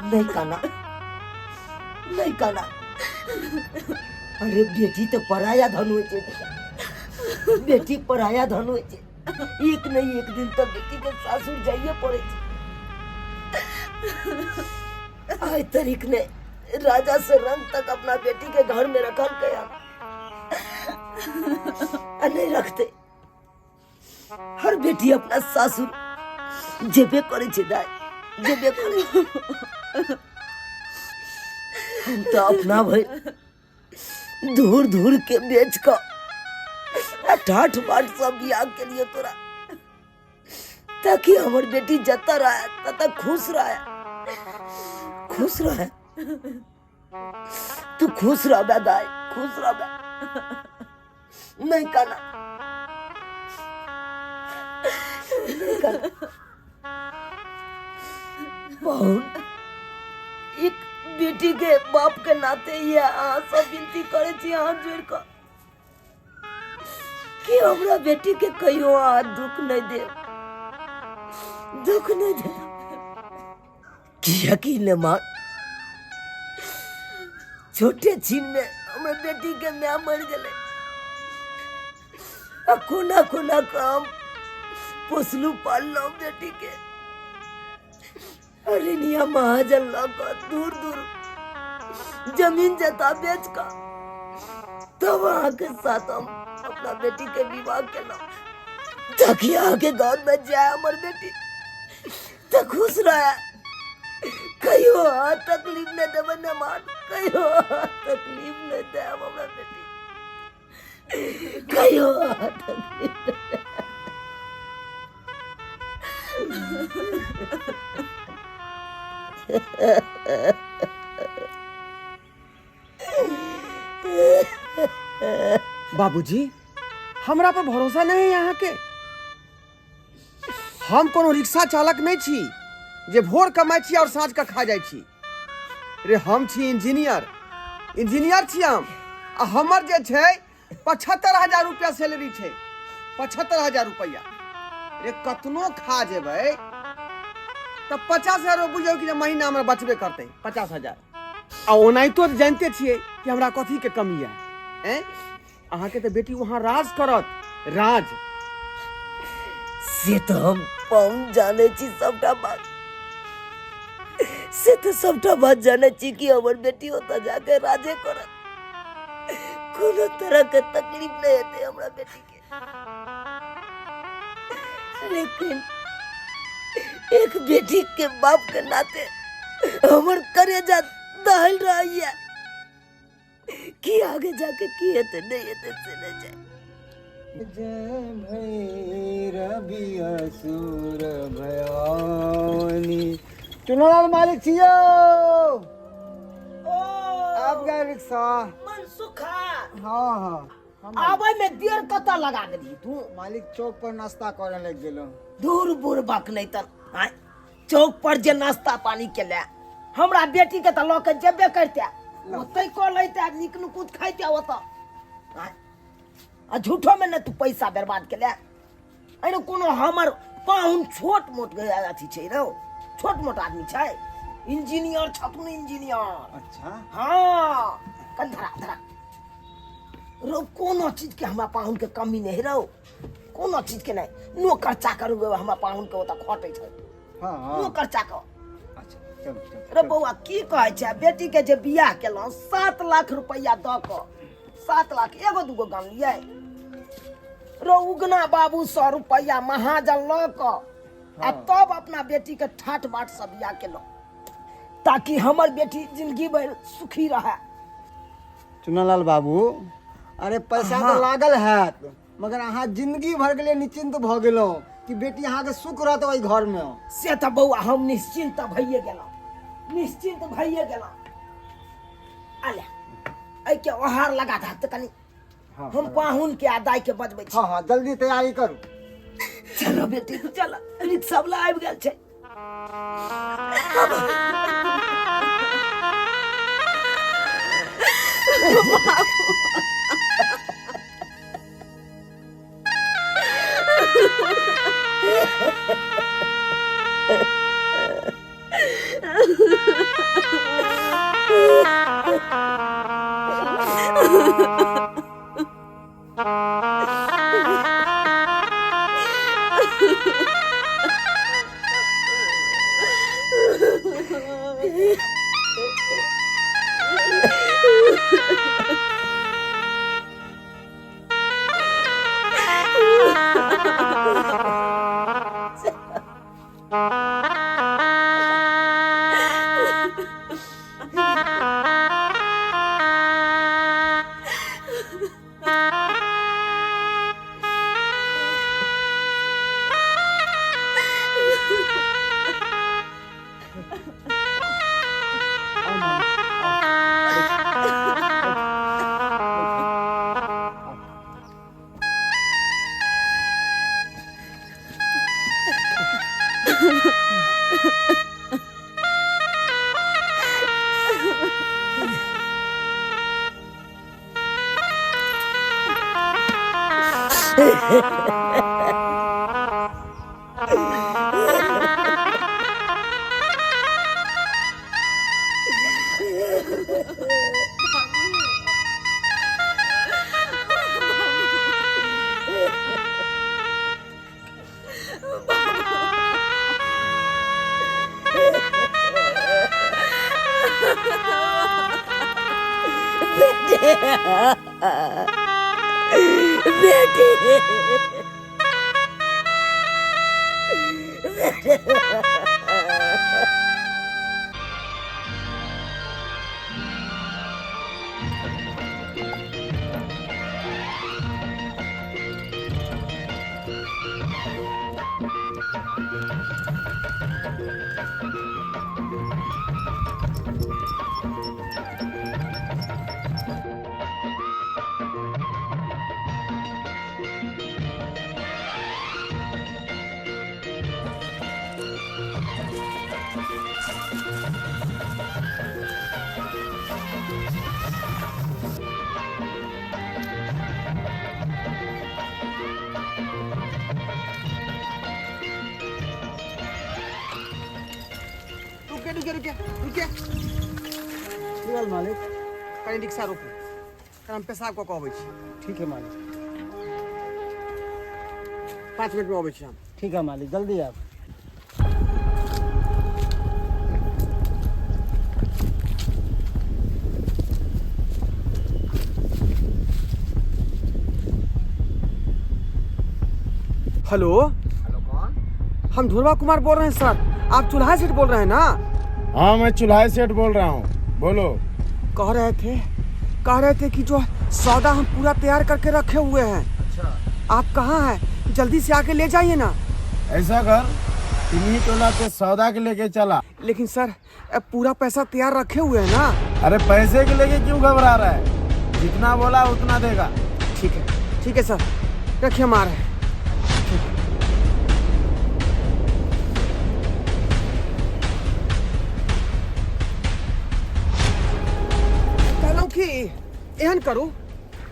नहीं काना, नहीं काना। अरे बेटी तो पराया धन होइ छै बेटा, बेटी पराया धन होइ छै। एक नहीं एक दिन तो बेटी के सासुर जाइए पड़े छै। आइ तारीख ने राजा से रंग तक अपना बेटी के घर में रखल गया आ नहीं रखते। हर बेटी अपना सासुर जेबे करे छै दाई, जेबे करे। हम तो अपना भर धूर धूर के बेच क ठाठ बाट सब बियाह के लिए तोरा, ताकि हमर बेटी जता रहे तता खुश रहे, खुश रहे। तू खुश रह दाई, खुश रह। नहीं काना, नहीं काना। पाहुन, एक बेटी के बाप के नाते ये अहाँ सब विनती करे छी हाथ जोड़ कऽ कि हमरा बेटी के कहियो अहाँ दुख नहीं देब, दुख नहीं देब। कियाकि ने माँ छोटे छीन में हमर बेटी के माय मर गेलै आ कोना कोना काम पोसलू पाललहुँ बेटी के। अरे निया महाजन लऽ कऽ दूर दूर जमीन जता बेच कऽ तब अहाँके साथ हम अपना बेटी के विवाह केलहुँ, ताकि अहाँके घर में जाय हमर बेटी तऽ खुश रहे। कहियो अहाँ तकलीफ नहि देबै ने माँ, कहियो अहाँ तकलीफ नहि देब हमरा बेटी, कहियो अहाँ तकलीफ नहि देब। बाबूजी, हमरा पर भरोसा नहीं है यहाँ के। हम कोनो रिक्शा चालक नहीं छी जे भोर कमाई छी और साँझ के खा जाई छी। रे हम छी इंजीनियर, इंजीनियर छी हम, आ हमर जे छै 75,000 रुपया सैलरी छै, 75,000 रुपया। रे कतनो खा जेबै तऽ 50,000 बुझियौ कि जे महीना हमरा बचबे करतै 50,000। आ ओनाहितो तऽ जानिते छियै कि हमरा कथी के कमी यऽ। ऐं अहाँके तऽ बेटी वहाँ राज करत, राज। से तऽ हम पाहुन जानै छी सबटा बात, से तऽ सबटा बात जानै छी कि हमर बेटी ओतऽ जाके राजे करत, कोनो तरह के तकलीफ नहीं हेतै हमरा बेटी के। लेकिन एक बेटी के बाप के नाते हमर करेजा दहल रहैया कि आगे जाके की हेतै नहीं हेतै से नहीं जाए। जय भैरवी असुर भयानी। चुनाव मालिक छियो, आब गए रिक्शा। मन सुखा। हाँ हाँ। आबै में देर कतऽ लगा देलही तू? मालिक चौक पर नाश्ता करे लग गेलो। दूर बूढ़ बक नहीं तर आय, चौक पर जे नाश्ता पानी के ले हमरा बेटी के तऽ लऽ के जेबे करते, ओतै कऽ लैते, नीक नुकुत खाइते ओतऽ। आय, आ झूठो में ने तू पैसा बर्बाद के ले। अरे कोनो हमर पाहुन छोट मोट अथी छै रौ, छोट मोट आदमी छै, इंजीनियर छथुन, इंजीनियर। अच्छा। हाँ, कन धरा धरा रौ, कोनो चीज के हमरा पाहुन के कमी नहीं रौ, कोनो चीज के नहीं। नौकर चाकर हमरा पाहुन के ओतऽ खटै छै। हाँ, हाँ। नौकर चाकर। अच्छा, चलू, चलू, रे बौआ की कहै छै, बेटी के जे बियाह केलहुँ 7 लाख रुपैआ दऽ कऽ, 7 लाख एगो दूगो गाम लियै रो उगना बाबू 100 रुपैआ महाजन लऽ कऽ आ तब अपना बेटी के ठाठ बाट से बियाह केलहुँ, ताकि हमर बेटी जिंदगी भरि सुखी रहे। चुनालाल बाबू, अरे पैसा हाँ। तऽ लागल हैत, मगर अहाँ जिंदगी भर के लिए निश्चिंत भऽ गेलहुँ कि बेटी अहाँके सुख रहत ओहि घर में। से तऽ बौआ हम निश्चिंत भइए गेलहुँ, निश्चिंत भइए गेलहुँ। अले एहिके ओहार लगा दहक तऽ कनि। हाँ, हम पाहुन के आ दाई के बजबै छी। हाँ, हाँ, जल्दी तैयारी करू। चलो बेटी चलो, रिक्शा वाला आबि गेल छै। रुके रुके रुके रुके की भेल मालिक? कनि रिक्शा रोकू, कनि हम पेशाब कऽ कऽ अबै छी। ठीक है मालिक। 5 मिनटमे अबै छी हम। ठीक है मालिक, जल्दी आब। हेलो हेलो, कौन? हम ढोलवा कुमार बोल रहे हैं सर, आप चूल्हा सेठ बोल रहे हैं ना? हाँ, मैं चूल्हा सेठ बोल रहा हूँ, बोलो। कह रहे थे कि जो सौदा हम पूरा तैयार करके रखे हुए हैं। अच्छा, आप कहाँ हैं? जल्दी से आके ले जाइए ना। ऐसा कर, तिन्ही टोला पे सौदा के लेके चला। लेकिन सर अब पूरा पैसा तैयार रखे हुए हैं ना। अरे पैसे के लेके क्यों घबरा रहा है, जितना बोला उतना देगा। ठीक है, ठीक है सर, रखिए, हम आ रहे हैं। कहलहुँ कि एहन करू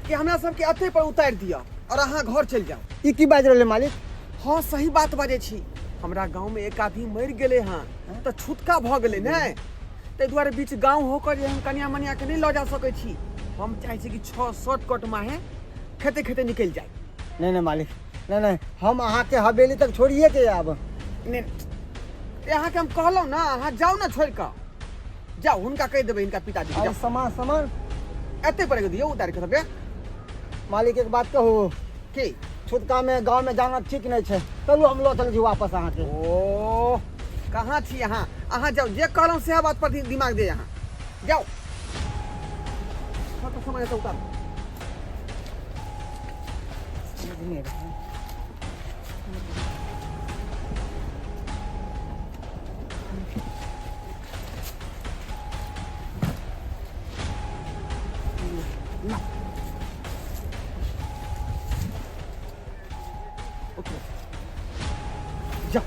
कि हमरा सबके अते पर उतारि दिअ और अहाँ घर चलि जाउ। ई की बाजि रहलै मालिक? हाँ, सही बात बाजै छी। हमरा गाँव में एक आदमी मरि गेलै हँ तऽ छुतका भऽ गेलै ने, ताहि दुआरे बीच गाँव होकर जे हम कनिया मनिया के नहि लऽ जा सकै छी। हम चाहै छी कि 6 शॉर्टकट माहे खेते खेते निकलि जाय। नहीं नहीं मालिक, नहीं नहीं, हम अहाँके हवेली तक छोड़िए के आयब। नहि, अहाँके हम कहलहुँ ने, अहाँ जाउ ने, छोड़ि कऽ जाउ, हुनका कहि देबै, हिनका पिताजी के। और जाउ। सामान सामान एते पर दियौ उतारि कऽ सबके। मालिक एक बात कहू? की? छुतका में गाँव में जाना ठीक नहीं छै, चलू हम लऽ चलै छी वापस अहाँके। ओ कहाँ छी अहाँ? अहाँ जाउ, जे कहलहुँ सएह बात पर दिमाग दे, अहाँ जाउ। सबटा सामान एतऽ उतारू। जाउ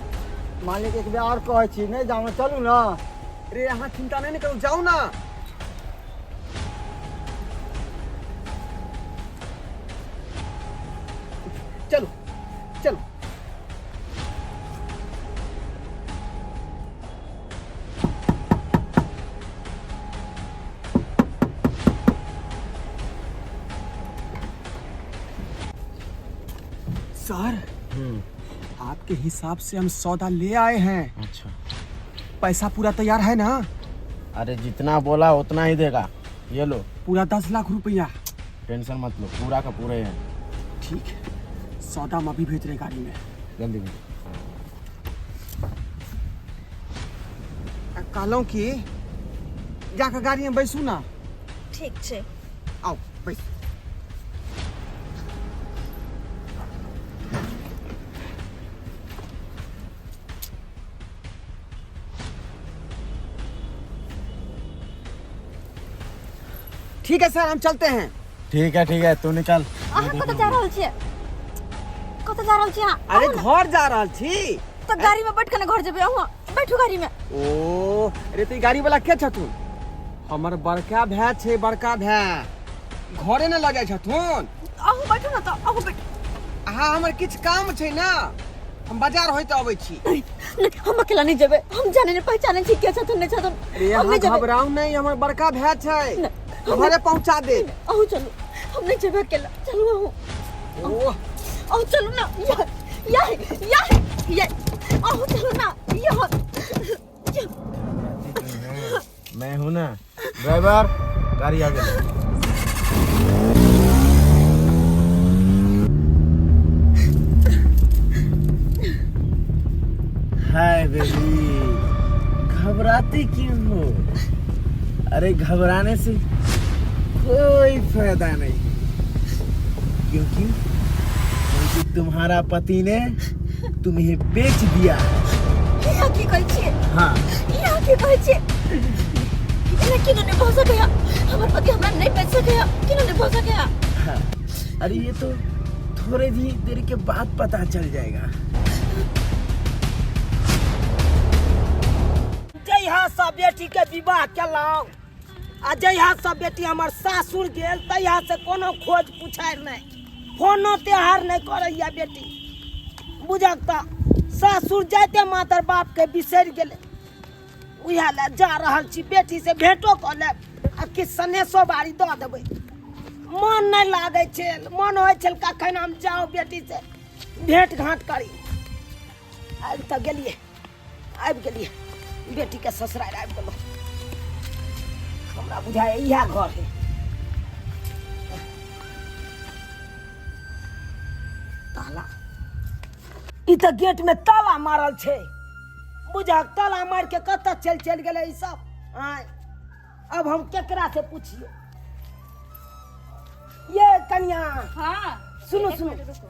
मालिक, एक बेर और कहै छी, नहि जाउ ने, चलू ने। रे अहाँ चिंता नहीं ने करू, जाउ ना। चलो चलो। सर, आपके हिसाब से हम सौदा ले आए हैं। अच्छा। पैसा पूरा तैयार है ना? अरे जितना बोला उतना ही देगा, ये लो। पूरा 10 लाख रुपया। टेंशन मत लो, पूरा का पूरा ही है। ठीक है, सौदा हम अभी भेज रहे गाड़ी में। जल्दी भेजो। आ, कहलहुँ कि जाके गाड़ी में बैसू ना। ठीक छै। आओ बैसू। ठीक है सर, हम चलते हैं। ठीक है ठीक है, तू निकल। अहाँ कतऽ जा रहल छियै? कतऽ जा रहल छियै अहाँ? अरे घर जा रहल छी। तऽ गाड़ी में बैठ के ने घर जेबै अहाँ? बैठू गाड़ी में। ओ अरे तऽ ई गाड़ी वाला के छथुन? हमर बड़का भाय छै, बड़का भाय। घरे ने लऽ जाइ छथुन। अहूँ बैठू ने तऽ, अहूँ बैठू। अहाँ हमर किछु काम छै ने, हम बाजार होइत अबै छी। नहीं, हम अकेला नहीं जेबै। हम जाने नहीं पहचाने छी के छथुन नहीं छथुन। अरे हम अहाँ नहीं जेबै। घबराउ नहि, हमर बड़का भाय छै, नहि, घरे पहुँचा दे। अहूँ चलू, हम नहीं जेबै अकेला, चलू अहूँ। ओह अहूँ चलू ना, या या या या अहूँ चलू ना, या। मैं हूँ ना ड्राइवर, गाड़ी आगे ले। हाय बेबी, घबराती क्यों हो? अरे घबराने से कोई फायदा नहीं, क्योंकि क्योंकि तुम्हारा पति ने तुम्हें बेच दिया है। यहाँ की कहै छियै? हाँ। यहाँ की कहै छियै? एना केना नहि भऽ सकैया? हमर पति हमरा नहि बेच सकैया, केना नहि भऽ सकैया? हाँ। अरे ये तो थोड़े ही देर के बाद पता चल जाएगा। जहिया से बेटी के विवाह केलहुँ आ जहिया से बेटी हमर सासुर गेल तहिया से कोनो खोज पुछारि नहि, फोनो त्योहार नहि करैया बेटी। बुझक तऽ सासुर जाइते मातर बाप के बिसरि गेलै। उएह लए जा रहल छी, बेटी से भेंटो कऽ लेब आ किछु सनेसो बारी दऽ देबै। मन नहि लागै छै, मन होइ छल कखन हम जाउ बेटी से भेंट घाँट करी। आबि तऽ गेलियै, आबि गेलियै बेटीके ससुरारि आबि गेलहुँ। हमरा बुझाइए इएह घर है। ताला, ई तऽ गेट में ताला मारल छै। बुझक ताला मारि के कतऽ चलि चलि गेलै ई सब। आँय, अब हम केकरा से पूछिए? ये कनिया। हाँ। सुनू, एक सुनू। मिनट रुको,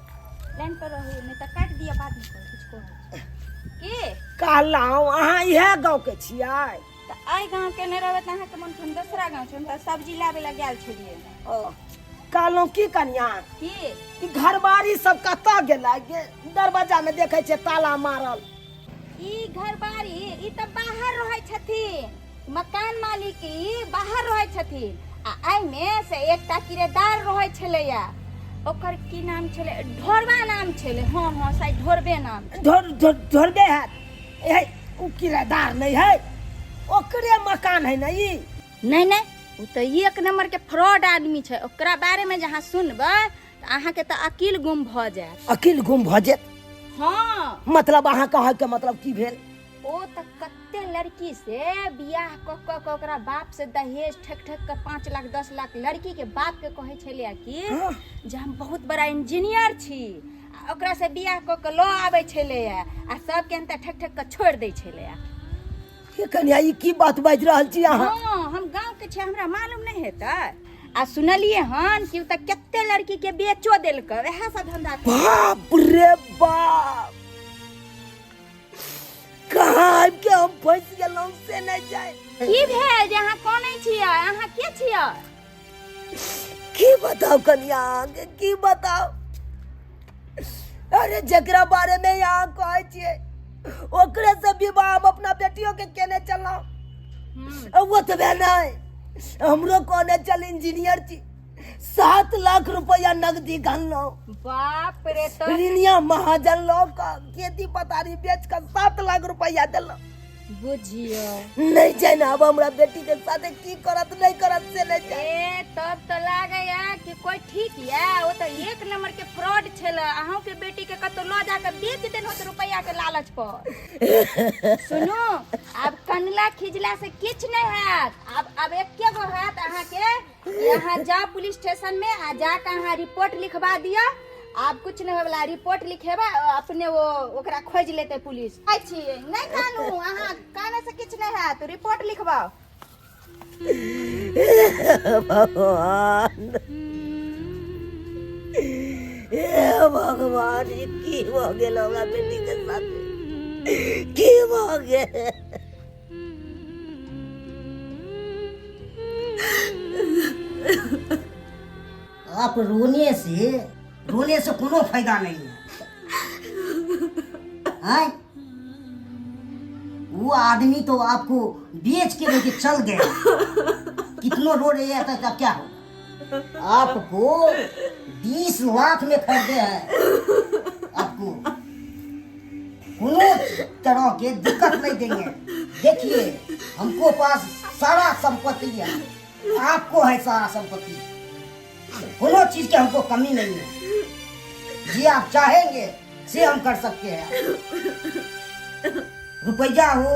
लाइन पर रहू, नहीं तो काट दिया बाद में कोई कुछ को की। कहलहुँ अहाँ इएह गाँव के छियै? तऽ एहि गाँव के नहि रहबै तऽ अहाँके मन हम दोसरा गाँव छै, हम तऽ सब्जी लाबै लए गेल छलियै। ओ कहलहुँ की कनिया, की? ई घरबारी सब कतऽ गेलै? दरवाजा में देखै छियै ताला मारल। ई घरबारी ई तऽ बाहर रहै छथिन, मकान मालिक ई बाहर रहै छथिन आ एहिमे से एकटा किरायेदार रहै छलैया, ओकर की नाम छलै? ढोरबा नाम छलै। हँ हँ, शायद ढोरबे नाम। ढोर ढोर ढोरबे हैत। ए ओ किरायेदार नहि है, ओकरे मकान है ने ई? नहि नहि, ओ तऽ एक नंबर के फ्रॉड आदमी छै। ओकरा बारे में जहाँ सुनबै तऽ अहाँके तऽ अकील गुम भऽ जायत। अकील गुम भऽ जायत? हाँ। मतलब अहाँ कहै के मतलब की भेल? ओ तऽ कते लड़की से बियाह कऽ कऽ के ओकरा बाप से दहेज ठक ठक के 5 लाख 10 लाख लड़की के बाप के कहै छलै कि जे हम बहुत बड़ा इंजीनियर छी, आ ओकरा से बियाह कऽ के लऽ आबै छलै आ सबके अंत ठक ठक के छोड़ि दै छलै। हे कनिया, ई की बात बाजि रहल छी अहाँ? हाँ, हम गाँव के छी, हमरा मालूम नहीं हेतै। आ सुनलिए हन कि उ तऽ कते लड़की के बेचो देलकै, वएह सब धंधा। बाप रे बाप, कहाँ आबि के हम फंसि गेलहुँ से नहि जाय। की भेल जे अहाँ कनै छियै? अहाँ के छियै? की बताउ कनिया, अहाँके की बताउ। अरे जकरा बारे में अहाँ कहै छियै ओकरे से विवाह हम अपना बेटियों के केने चलहुँ। ओतबे नहि, हमरो कहने चल इंजीनियर छी, 7 लाख रुपया नगदी गनलहुँ। बाप रे। तो ऋणिया महाजन लऽ कऽ खेती पथारी बेच कऽ 7 लाख रुपया देलहुँ। बुझियो। नहीं जाने अब हमरा बेटी के साथे की करत नहीं करत से नहीं जाने। ए तब तो लागैया कि कोई ठीक या वो तो एक नंबर के फ्रॉड छल। अहूँ के बेटी के कतौ ल जाके बेच देन होत रुपया के लालच पर। सुनू आब कनला खिजला से किछ नहीं हैत। अब एके गो हैत अहाँ के कि अहाँ जाओ पुलिस स्टेशन में आ जाके अहाँ रिपोर्ट लिखवा दिअ। आब कुछ नहीं होवला, रिपोर्ट लिखेबा अपने वो ओकरा खोज लेते पुलिस। आई छी नहीं कानू, अहाँ काने से किछ नहीं हैत, रिपोर्ट लिखवाओ। भगवान, हे भगवान, ई की भऽ गेल हमरा बेटी के साथ, की भऽ गेल? आप रोने से कोनो फायदा नहीं है। हैं? वो आदमी तो आपको बेच के लेके चल गया। कितनो रो रही है तो क्या हो? आपको 20 लाख में खरीदे हैं। आपको कोनो तरह के दिक्कत नहीं देंगे। देखिए, हमको पास सारा संपत्ति है, आपको है सारा संपत्ति। कोनो चीज के हमको कमी नहीं है। जी आप चाहेंगे से हम कर सकते हैं। रुपया हो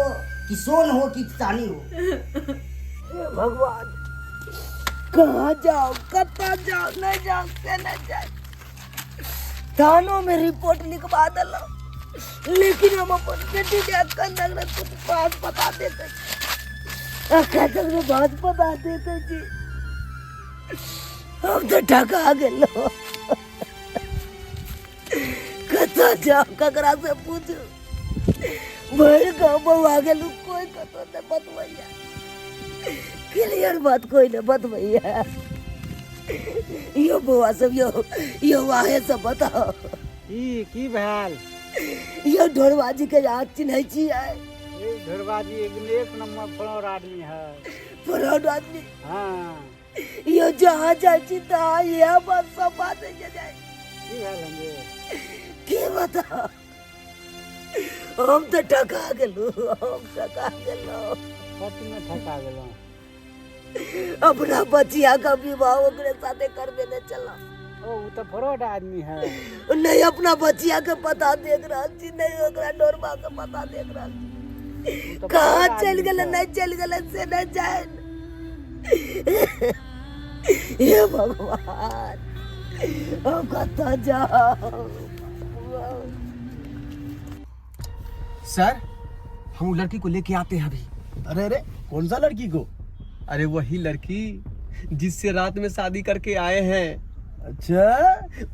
कि सोन हो कि चांदी हो। हे भगवान, कहाँ जाओ, कतऽ जाओ, नहीं जाओ से नहीं जाए। थानों में रिपोर्ट लिखवा दिलो, लेकिन हम अपन बेटी के अखन तक ने कुछ बात बता देते, अखन तक ने बात बता देते जी। हम तो ठका गेलो। कतऽ जाओ, ककरा से पूछू? भरि गाँव बौआ गेलू, कोई कतौ नहीं बतबैया क्लियर बात, कोई नहीं बतबैया। यो बौआ सब, यो यो वाहे सब बताओ। की की भेल? यो ढोरबा जी के हाथ चिन्है छियै? ए ढोरबाजी एक एक नंबर फ्रॉड आदमी है। फ्रॉड आदमी? हाँ। यो जहाँ जाइ छी तहाँ इएह बात सब बात होइ जाइ। की भेल हन? की बताओ, हम तऽ ठका गेलहुँ, हम ठका गेलहुँ। कथी में ठका गेलहुँ? अपना बचिया का विवाह ओकरे साथे करबेने छलहुँ। ओ ओ तऽ फ्रॉड आदमी है। नहीं अपना बचिया के पता देख रहल छी, नहीं ओकरा डोरबा के पता देख रहल छी। उ तऽ कहाँ फ्रॉड चलि आदमी गेलै छै। नहीं चलि गेलै से नहीं जान। हे भगवान, हम कतऽ जाउ? सर, हम वो लड़की को लेके आते हैं अभी। अरे अरे, कौन सा लड़की को? अरे वही लड़की जिससे रात में शादी करके आए हैं। अच्छा।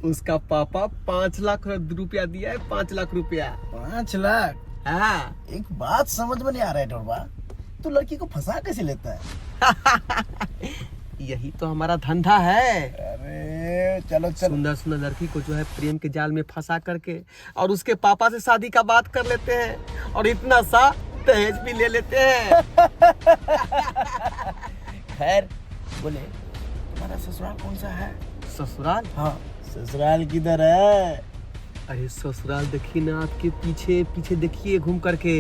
उसका पापा 5 लाख रुपया दिया है, 5 लाख रुपया। 5 लाख? हाँ। एक बात समझ में नहीं आ रहा है ढोरबा, तू लड़की को फंसा कैसे लेता है? यही तो हमारा धंधा है। अरे चलो चलो। सुंदर सुंदर लड़की को जो है प्रेम के जाल में फंसा करके और उसके पापा से शादी का बात कर लेते हैं और इतना सा दहेज भी ले लेते हैं। खैर, बोले तुम्हारा ससुराल कौन सा है? ससुराल? हाँ, ससुराल किधर है? अरे ससुराल देखिए ना, आपके पीछे पीछे देखिए घूम करके,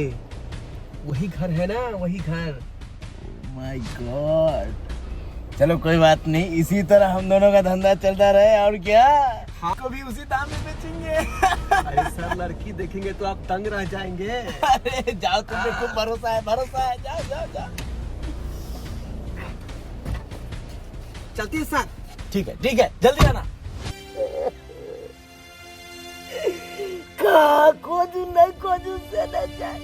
वही घर है ना, वही घर। My God, चलो कोई बात नहीं, इसी तरह हम दोनों का धंधा चलता रहे और क्या। हाँ। को भी उसी दाम में बेचेंगे। अरे सर, लड़की देखेंगे तो आप दंग रह जाएंगे। अरे जाओ, तुम्हें खूब भरोसा है, भरोसा है। जाओ जाओ जाओ। चलती है सर। ठीक है, ठीक है, जल्दी आना। कहाँ खोजू, नहीं खोजू से नहीं जाए,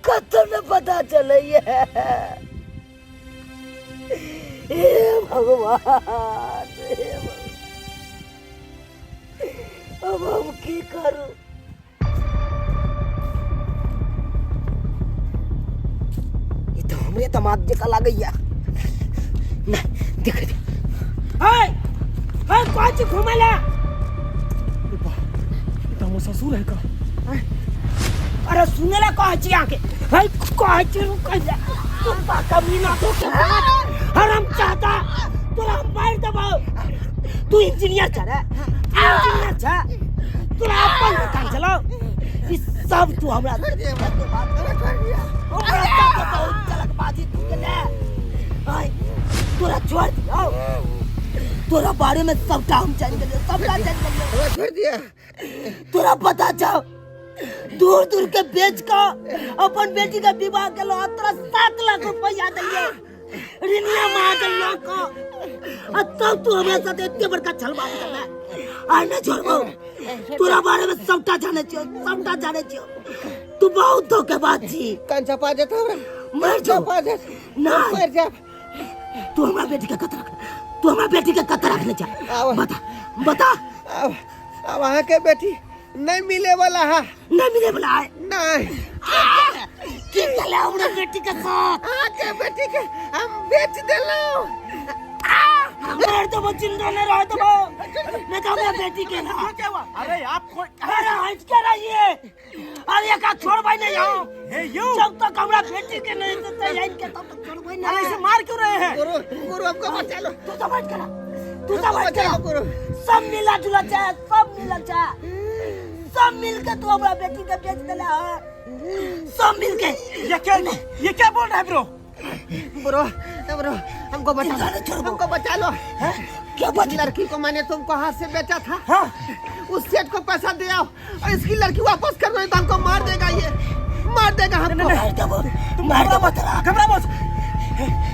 कतौ न पता चलैया। हे भगवान, हे भगवान, अब हम की करू? ई तऽ हमरे दामाद जकाँ लागैया। नहीं देख दे। हाय हाय, कहाँ छी घुमै ला? ई तो हमर ससुर है का? अरे सुने ला कहै छी अहाँके। है कहै छी, रुक जा कुत्ता कमीना, तो हराम चाहता, तोरा हम मारि देबौ। तू इंजीनियर छ रे, इंजीनियर छ, तोरा अपन दुकान चलाओ। ई सब तू हमरा छोड़ दिया हमरा, छोड़ दिया। हमरा साथे बहुत चलकबाजी तू केले। आय, तोरा छोड़ दियो, तोरा बारे में सबटा हम जान गेलियो, सबटा जान गेलियो। हमरा छोड़ दिया। तोरा पता छौ, दूर दूर के बेच के अपन बेटी के विवाह केलो आ तोरा 7 लाख रुपया देलियो ऋणिया महाजन लऽ कऽ, आ तब तू हमरा साथे एते बड़का छलबाजी करले। आइ नहि छोड़बौ, तोरा बारे में सबटा जानै छियौ, सबटा जानै छियौ। तू बहुत धोखेबाज छी। कान चपा जेतौ हमरा। मर जाओ। चपा जेत। नहीं। मर जाब। तू हमरा बेटी के कत रख, तू हमरा बेटी के कत रखने जा? आब। बता, बता। अब अहाँ के बेटी नहीं मिले वाला है। नहीं मिले वाला है। नहीं। की केले हमरा बेटी के साथ? अहाँ के बेटी के हम बेच देलहुँ। मार देबो, जिंदा नहीं रह देबो, नहीं तो हमरा बेटी के ना। क्या हुआ? अरे आप कोई? अरे हट के रहिए, अरे एक छोड़बै नहीं हम। हे you, जब तक हमरा बेटी के नहीं देते इनके तब तक छोड़बै नहीं। अरे इसे मार क्यों रहे हैं? गुरु, गुरु हमको बचा लो। तू तो बैठ कर, तू तो हमको बैठ बचा कर। लो गुरु। सब मिला जुला चाहे, सब मिला चाहे, सब मिल के तू हमरा बेटी के बेच देले है, सब मिल के। ये क्या बोल रहा है ब्रो? ब्रो, ब्रो हमको बचा इंसान लो, छोड़ दो। हमको बचा लो। क्या बच? लड़की को मैंने तुमको हाथ से बेचा था। हाँ। उस सेठ को पैसा दे आओ और इसकी लड़की वापस कर दो, नहीं तो हमको मार देगा, ये मार देगा हमको। मार देबो, तुम मार घबरा देबो मत, तोरा। घबरा मत,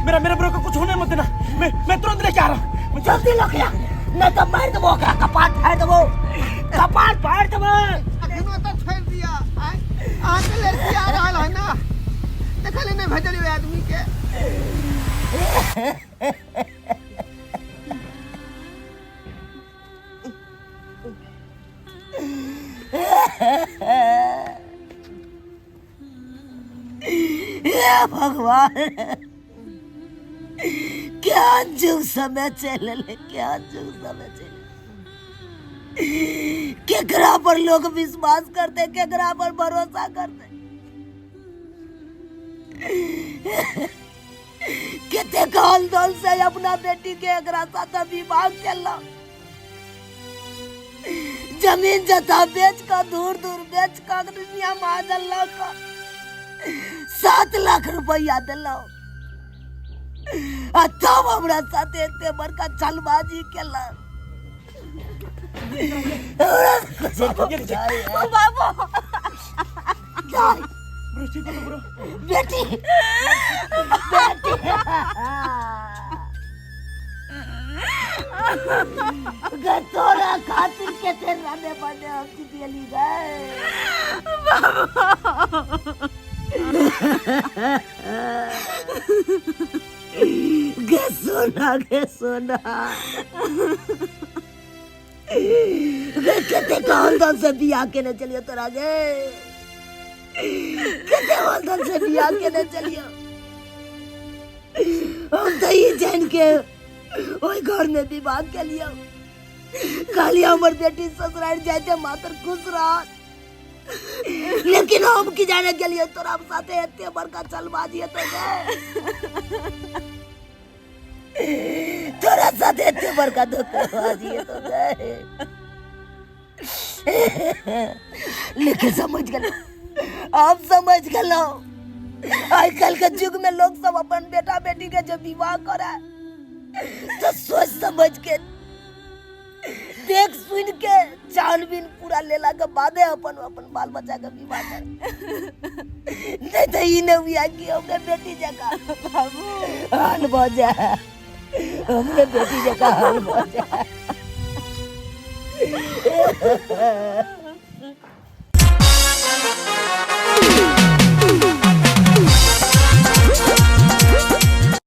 मेरा मेरे ब्रो को कुछ होने मत देना। मैं तुरंत लेके आ रहा हूँ। जल्दी लग आ, नहीं तो मार देबो ओकरा, कपाट फाड़ देबो, कपाट फाड़ देबो। अखनो तो छोड़ दिया। आय, अहाँ के लड़की आ रहल है ना, देखले नहीं भेजलियो आदमी के। हे भगवान, क्या जुग समय चलल, क्या जुग समय चलल। केकरा पर लोग विश्वास करते, केकरा पर भरोसा करते? कते काल दल से अपना बेटी के एकरा साथ विवाह केला, जमीन जथा बेच कर, दूर दूर बेच कर, दुनिया महाजन लऽ कऽ 7 लाख रुपया देलहुँ, आ तब हमरा साथे एते बड़का छलबाजी केलक। हमरा कुछो बुझाइए। बाबू। जाय। ब्रो ठीक हो ब्रो? बेटी, बेटी गे, तोरा खातिर केते रने बने हम चितियली गए। गे सोना, गे सोना गे, केते कहल से बियाह केने चलियो तोरा गे, केते हल से बियाह केने चलियो। हम तो ई जान के ओहि घर में विवाह केलियो, कहलिए हमर बेटी ससुराल जाते मात्र खुश रहत, लेकिन हम की जाने गेलियो तोरा साथे एते बड़का चलबाजी हेतै गे, तोरा साथे एते बड़का धोखेबाजी हेतौ गे। लेकिन समझ गेलहुँ, आब समझ गेलहुँ, आइ काल्हि के युग में लोग सब अपन बेटा बेटी के जे विवाह करे तो सोच समझ के, देख सुन के, छानबीन पूरा लेला के बादे अपन अपन बाल बच्चा के विवाह करे, नहीं तो ई नहीं हुआ कि हमरे बेटी जकाँ बाबू हाल भऽ जाए, हमरे बेटी जकाँ हाल भऽ जाए।